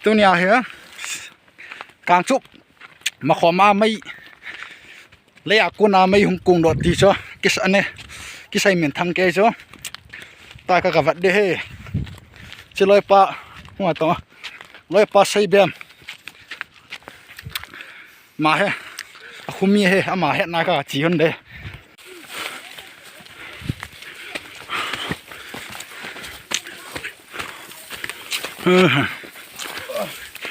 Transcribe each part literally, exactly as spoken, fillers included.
Tunia hi Kangchup makhoma mei, leiya kona mei hung kong doh ti chu kisa ne, kisei minthang kei chu. Tua ka ka vat de hi. Chi loipa, hung a tong a. Loipa Seibem. Ma he, a khumi he, ama he na ka chi hon de.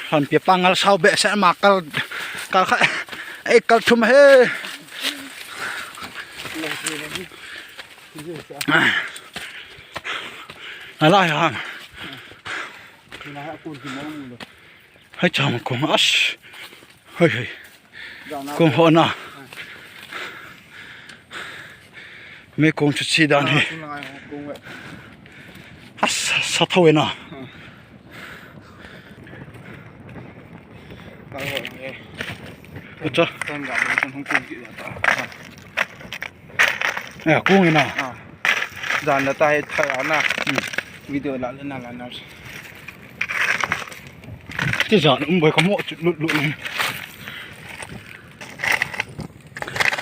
Han pia pangal sao be se ma kal, kal kha, ei kal thum he. Ala ya. Hai chang kong as. Hei, hei. Kong ho na. Mei kong chu chi dan hi. As, sa thou na. Acha. Eh, kong ina. Ah. Jan la ta he thai ana. Hmm. Video la le na la na. Ti jan um boi ka mo chu lut lut.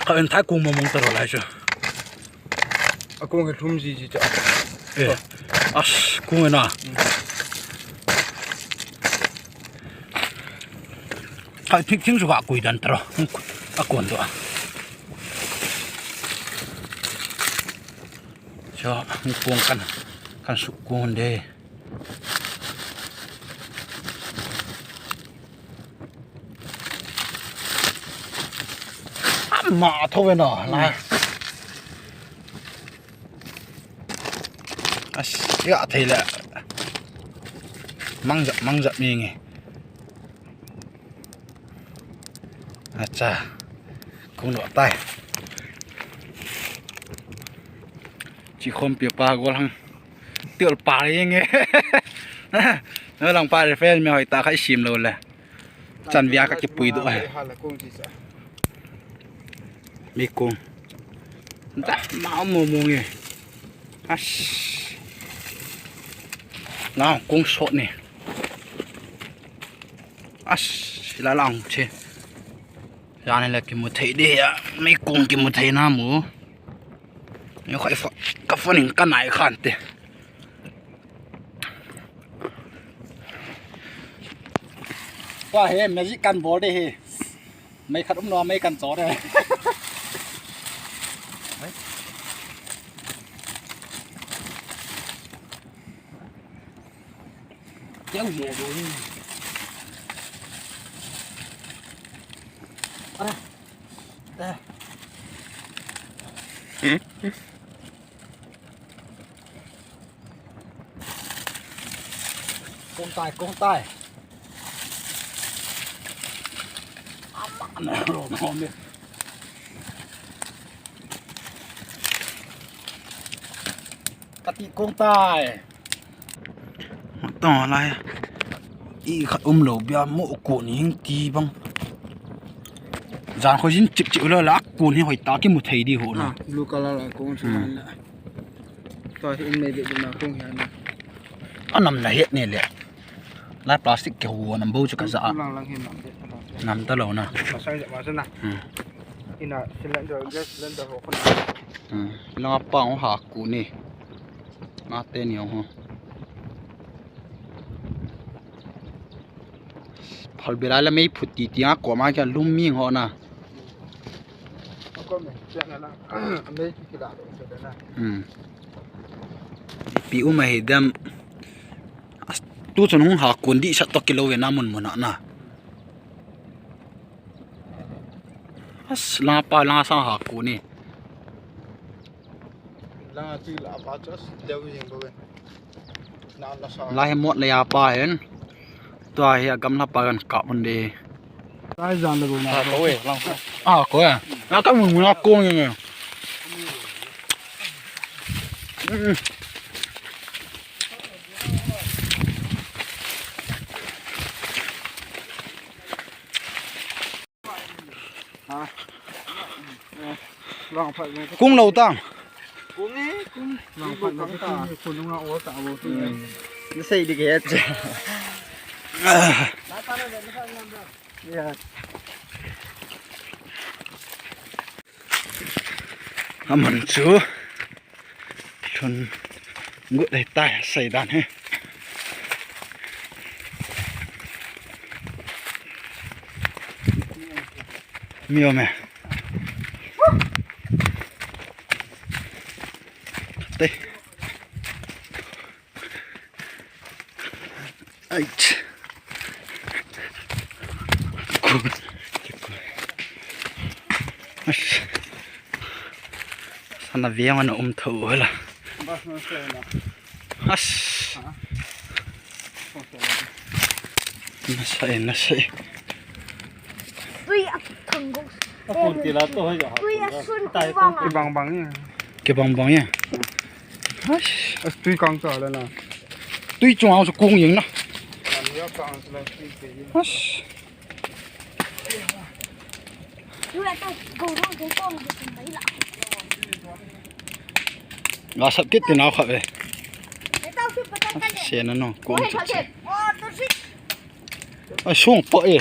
Ka en thai kong mo mong ta ro lai chu. A kong he thum ji ji cha. Eh. As kong ina. Hmm. Hai thik thing su ka kui dan tro. A kon do. Cho, kong kan, kan su kon de. Ama thou ve na, la. As, ya thei le. Mang jap, mang jap mi nge. Acha. Kong lo tai. Chi khom pia pa gol hang. Tiol pa le nge. Na lang pa le fel mi hoi ta khai sim lo le. Chan bia ka kipui do he. Mei kong. Da ma mo mo nge. As. Na kong so ni. As, sila lang che. Jan le kimu thei de ya. Mei kong kimu thei na mu. Yo khai fa, ka phone in ka nai khan te. Tua he magic kan bol de he. Mei khat um lo, mei kan cho de. Kéo về rồi. À, à. Kong tai, kong tai. Ama na ro mo me. Kati kong tai. Tong lai. I khat um lo bia mo ko ni hing ti bang. Jan khoi jin chip chip lo la ko ni hoi ta kimu thei di ho na. Ah, blue color la kong chu na. Tua hi in mei beh na kong hian. A nam na het ne le. Lai plastic ke hu nam bo chu ka za a. Lang lang hin nam de. Nam ta lo na. Ma sai ma sai na. Hmm. Ina cylinder, gas cylinder ho khun. Hmm. Langa pa ho ha ku ni. Na te ni ho. Phal bela la mei phut ti ti a ko ma ka lum mi ho na. Hmm. Pi um ahi dem. As, tu chun hung ha kun di sat to kilo ve na mun mun a na. As, la pa la sa ha kun ni. Langa ti la pa chu as deu jing bo ve. Lai hi mot le ya pa hin. Tua hi a gamla pa kan kap un de. Lai jan le bo na. Ah, ko e, lang ko. Ah, ko e. Na ka mun mun a ko nge. Mm. Kung lo tang. Kung e, kung. Nasei di ke. Ah. Aman chu lhun gut le tai, sei dan hi. Mi om e. Te. Ai. Sana veng ana um tho la. As. Nasa e, nasa e. Tui a thang go. Tui a sun kibang a. Kibang bang e. Kibang bang e. As. As tui kang cha la na. Tui chung ang sa kung yeng na. As. Nga sap kit ti nau khat ve. Sen a no, kung chit chit. Ai, sung pa e.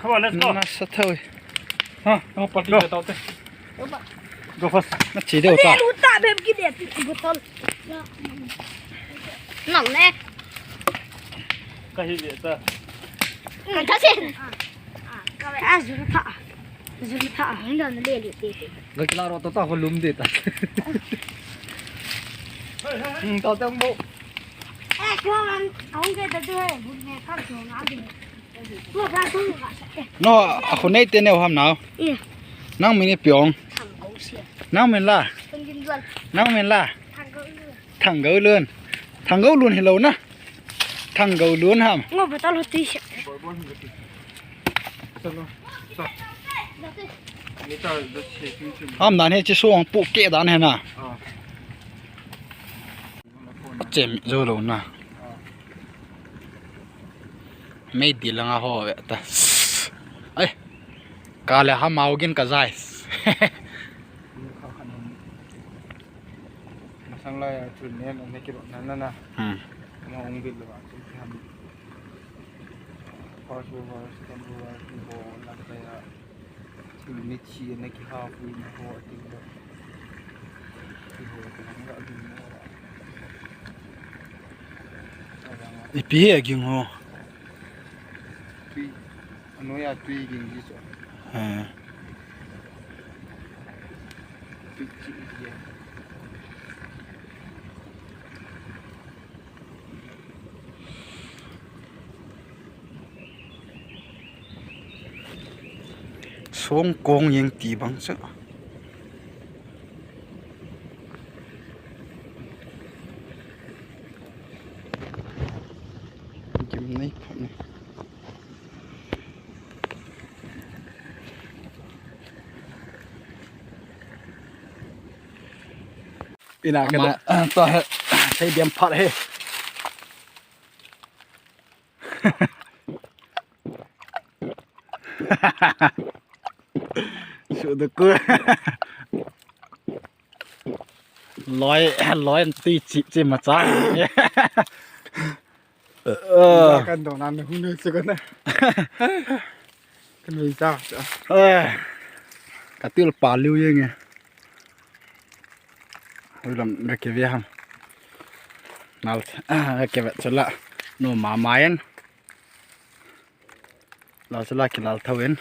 Come on, let's go. Na sa thau e. Ha, no, party go. Go first. Na chi deu ta. Lu ta bem ki de bottle. Nang ne. Ka hi le ta. Ka ta sen. A, zul tha. Zul tha. Ang dan le le te te. Ga kila ro to ta ko lum de ta. Hmm, to te bo. Eh, ko ang, ang ke ta tu hai, bu ne ka tu na de. No, a khu nei te neu ham nau. Nang min ipi ong? Nang min la? Nang min la? Thanggoulun. Thanggoulun hilou na. Thanggoulun ham. Ngo ba ta lo ti se. Ham dan he chi suang pu ke dan he na. Chem zo lo na. Mei di langa ho ve ta. Ai. Ka le ha mau gin ka zai. Masang la ya tu ne na ki ro na na na. Hmm. Ma ong bil lo ba tu ki ham. First world war, second world war, ki bo la ka ya. Ipi he aging ho? Tui, anoya tui ging ji cho. Ha. Tui chi ji. Songkong jeng ti bang chu. Gimnei phat ni. Ina ka ama, ta he, sei diam phat he. Su de ku. Loi, loi ti chi chi ma cha. Kan dong nan hung ne su kan. Kan wi cha. Ka til pa liu jeng e. Hui lam ga ke ve ham. Nal, ga ke ve chula. No ma ma en. Lal chula ki lal thau en.